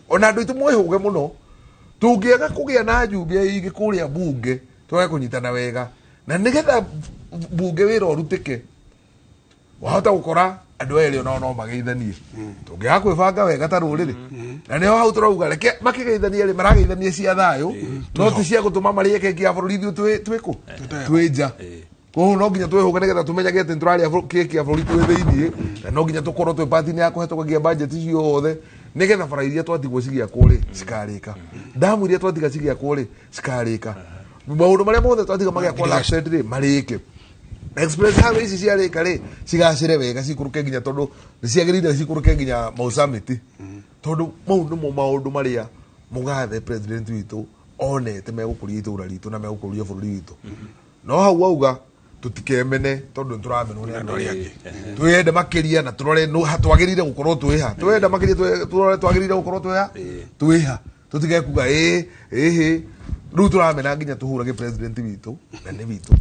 Ona andũ aitũ mwĩhũge mũno, tũngĩaga kũgĩa na njumbe aingĩ kũrĩa bunge, twage kũnyitana wega na nĩgetha bunge wĩra ũrutĩke, wahota gũkora andũ erĩ onao no mageithanie tũngĩaga kwĩbanga wega ta rũrĩrĩ. Na nĩho hau tũrauga reke makĩgeithanie rĩ, marageithania cia thayũ, no ti cia gũtũma marĩe keki ya bũrũri ithuĩ twĩkũ twĩ nja. Koguo no nginya twĩhũge nĩgetha tũmenyage atĩ nĩtũrarĩa keki ya bũrũri twĩ thĩiniĩ, na no nginya tũkorwo twĩ part-inĩ ya kũhetũkagia budget ciothe nĩgetha bara iria twatigwo cigĩakwo rĩ cikarĩka, ndamu iria twatiga cigĩakwo rĩ cikarĩka, maũndũ marĩa mothe twatiga magĩakwo lapsed rĩ marĩke, express highway ici ciarĩka rĩ cigacĩre wega, cikũrũke nginya, tondũ nĩ ciagĩrĩire cikũrũke nginya Mau Summit, tondũ mau nĩmo maũndũ marĩa mũgathe president witũ onete megũkũria itũra ritũ na megũkũria bũrũri witũ. No hau wauga tũtikemene, tondũ nĩtũramenwo nĩ andũ arĩa angĩ. Twĩyende makĩria na tũrore twagĩrĩire gũkorwo twĩha, twĩyende makĩria, tũrore twagĩrĩire gũkorwo twĩha twĩha, tũtige kuga ĩĩ ĩhĩ rĩu tũramena nginya tũhũrage president witũ na nĩ witũ.